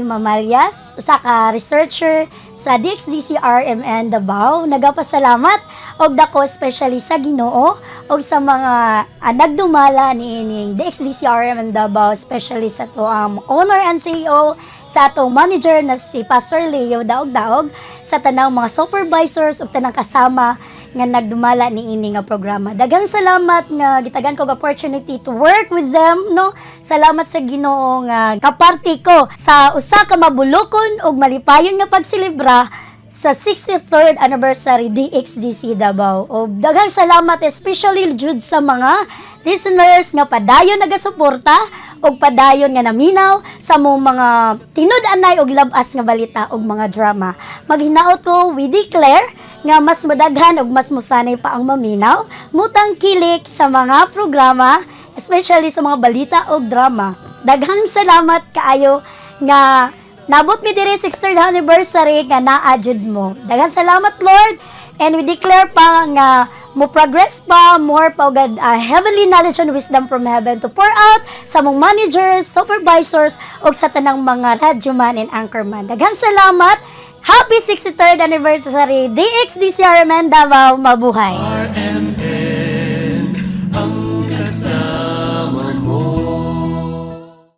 Mamalyas, usa ka researcher sa DXDC RMN Davao. Nagapasalamat og dako, especially sa Ginoo og sa mga nagdumala niining DXDC RMN Davao, especially sa atoang owner and CEO, sa atong manager na si Pastor Leo Daog-Daog, sa tanang mga supervisors ug tanang kasama nga nagdumala niini nga programa. Daghang salamat nga gitagan ko og opportunity to work with them, no. Salamat sa Ginoo nga kaparti ko sa usa ka mabulokon ug malipayon nga pagselebra sa 63rd anniversary DXDC Davao. O daghang salamat, especially jud sa mga listeners nga padayon nagasuporta ug padayon nga naminaw sa among mga tinud-anay ug labas nga balita ug mga drama. Maghinaot ko, we declare nga mas madaghan ug mas musanay pa ang maminaw, mutangkilik sa mga programa, especially sa mga balita ug drama. Daghang salamat kaayo nga nabot mi diri 63rd anniversary nga naa jud mo. Daghang salamat, Lord, and we declare pa nga mo progress pa more pa ugad heavenly knowledge and wisdom from heaven to pour out sa among managers, supervisors ug sa tanang mga radyoman and anchorman. Daghang salamat. Happy 63rd anniversary DXDCRMN Davao. Mabuhay. RMN.